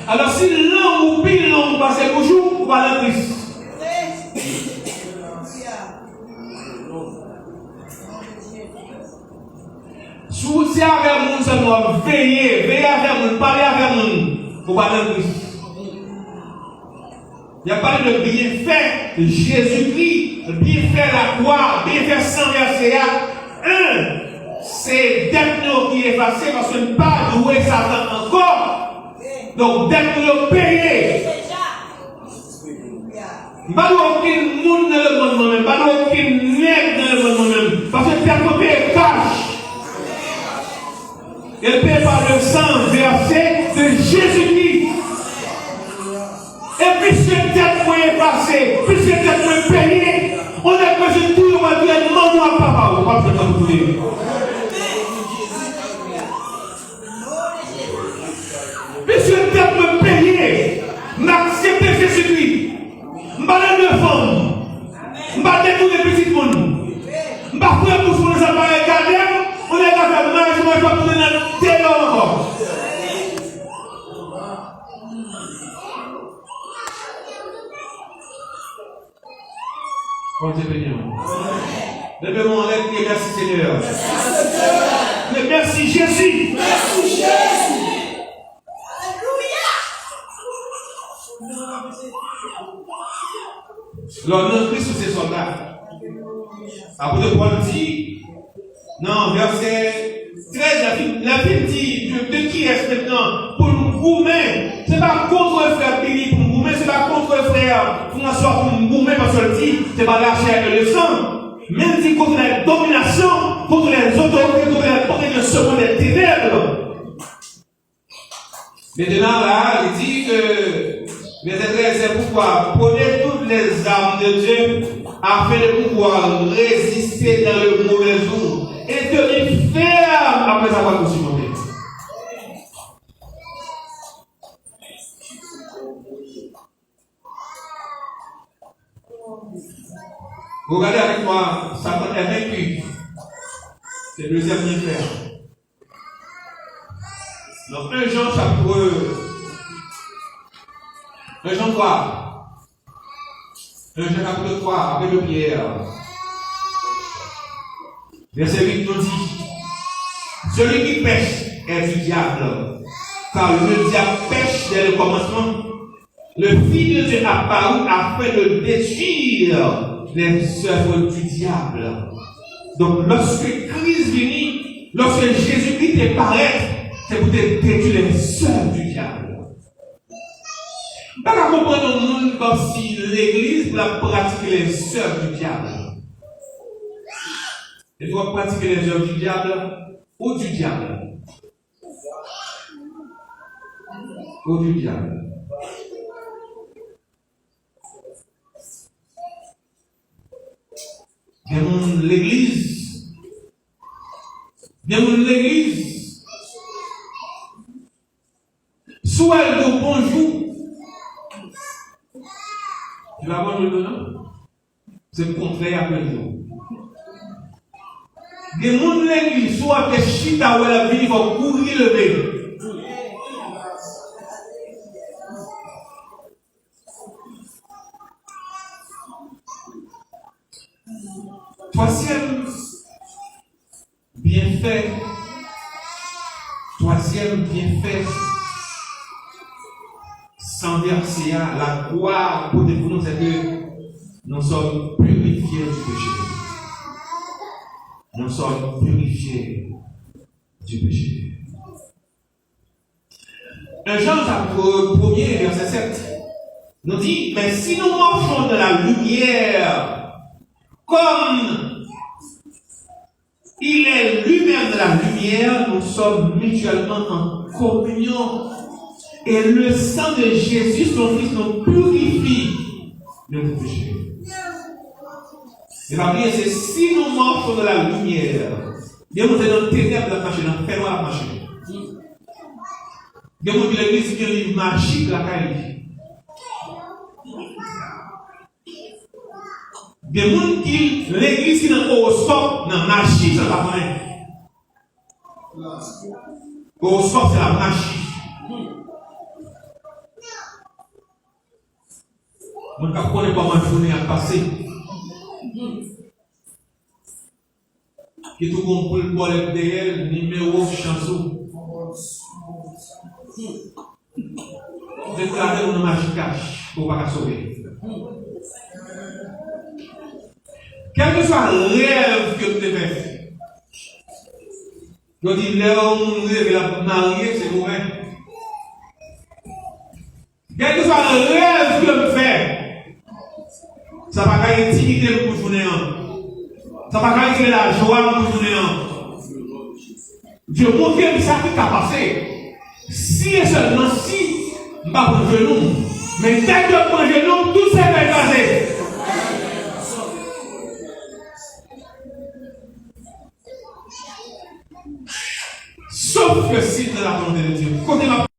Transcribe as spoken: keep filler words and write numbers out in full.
Alò, si lang ou pi long pase bouch ou, ou pa nan Kris. Si w se avè moun sèlman w ap veye, veye avè moun, pale avè moun, ou pa nan Kris. Y ap pale de byenfè Jezikri, byenfè lakwa, byenfè san vèse a. En, se dèt nou yo ki efase paske n pa dwe Satan ankò. Donk, dèt nou yo peye. M pa dwe okenn moun nan lemonn mwen menm. M pa dwe okenn nèg nan lemonn mwen menm. Paske dèt mwen peye kach. E l peye pa le san vèse de Jezikri. E piske dèt mwen efase, piske dèt mwen peye, on nèg mwen se touye mwen, touye manman w ak papa w, w ap jwenn nan pou touye. Piske dèt mwen peye, m aksepte Jezikri. M pa nan defann. M pa detounen pitit moun. M pa fouye bouch mwen nan zafè gade m, on nèg ap fè mal, si mwen pa tounen nan deyò ankò. Bondye beni w. Leve men w anlè, kriye, mèsi Senyè. Kriye, mèsi Jezi. Lè w nan Kris, ou se sòlda. Apot Pòl di, nan vèsè trèz, lè fin, lè fin di, de, de kiyès mentnan pou n goumen? Se pa kont frè Billy pou n goumen, se pa kont frè François pou n goumen, paske l di, se pa la chair et le sang. Men l di, contre les dominations, contre les autorités, contre les potentiels de ce monde des ténèbres. Mentnan la, li di ke, vèsè trèz, c'est pourquoi prenez toutes les armes de Dieu afin de pouvoir résister dans le mauvais jour et tenir ferme après avoir tout surmonté. Regardez avec moi, Satan est vaincu. C'est le deuxième byenfè. Dans un Jean chapitre, un Jean trois, un Jean chapitre trois, apre de Pierre, vèsè uit, nou di, celui qui pèche est du diable, car le diable pèche dès le commencement. Le Fils de Dieu apparut afin de détruire les œuvres du diable. Donk, lòske Kris vini, lòske Jezikri te parèt, se pou te detwi les œuvres du diable. M pa ka konprann yon moun k ap swiv legliz pou l ap pratike les œuvres du diable. E pou w ap pratike les œuvres du diable ou du diable? Ou du diable. Gen moun legliz. Gen moun legliz. Si w wè l di w bonjou, se pa bonjou l di w non. Se kontrè y ap di w. Gen moun legliz, si w ap chita, w wè l ap vini, fò w kouri leve. Twazyèm byenfè, twazyèm byenfè san vèse a, lakwa pote pou nou, se ke nous sommes purifiés du péché. Nous sommes purifiés du péché. Un Jean chapitre premier, verset sept, nous dit, mais si nous marchons dans la lumière, comme il est lui-même dans la lumière, nous sommes mutuellement en communion. Et le sang de Jésus, son Fils, nous purifie de nos péchés. E pa bliye, se si nous marchons dans la lumière. Gen moun se nan tenèb l ap mache, nan fènwa l ap mache. Gen moun ki legliz ki gen liv majik lakay li. Gen moun ki legliz ki nan owoskòp, nan maji, sa pa konnen. Owoskòp se la maji. Moun k ap konnen kòman jounen ap pase. Ki tou gon poul bòlèt dèyè l, nimewo chans ou. Deklare ou nan maji kach, ou pa ka sove. Kèlkeswa rèv ke m te fè, yo di lè yon moun reve l ap marye, se move. Kèlkeswa rèv ke m fè, sa pa ka entimide m pou jounen an. Sa pa ka retire lajwa m pou jounen an. Dye montre m sa ki ka pase. Si e sèlman si m pa pran jenou m. Men dèke m pran jenou m, tout sèkèy kraze. Sof ke si l nan la volonte de Dye. Kote m ap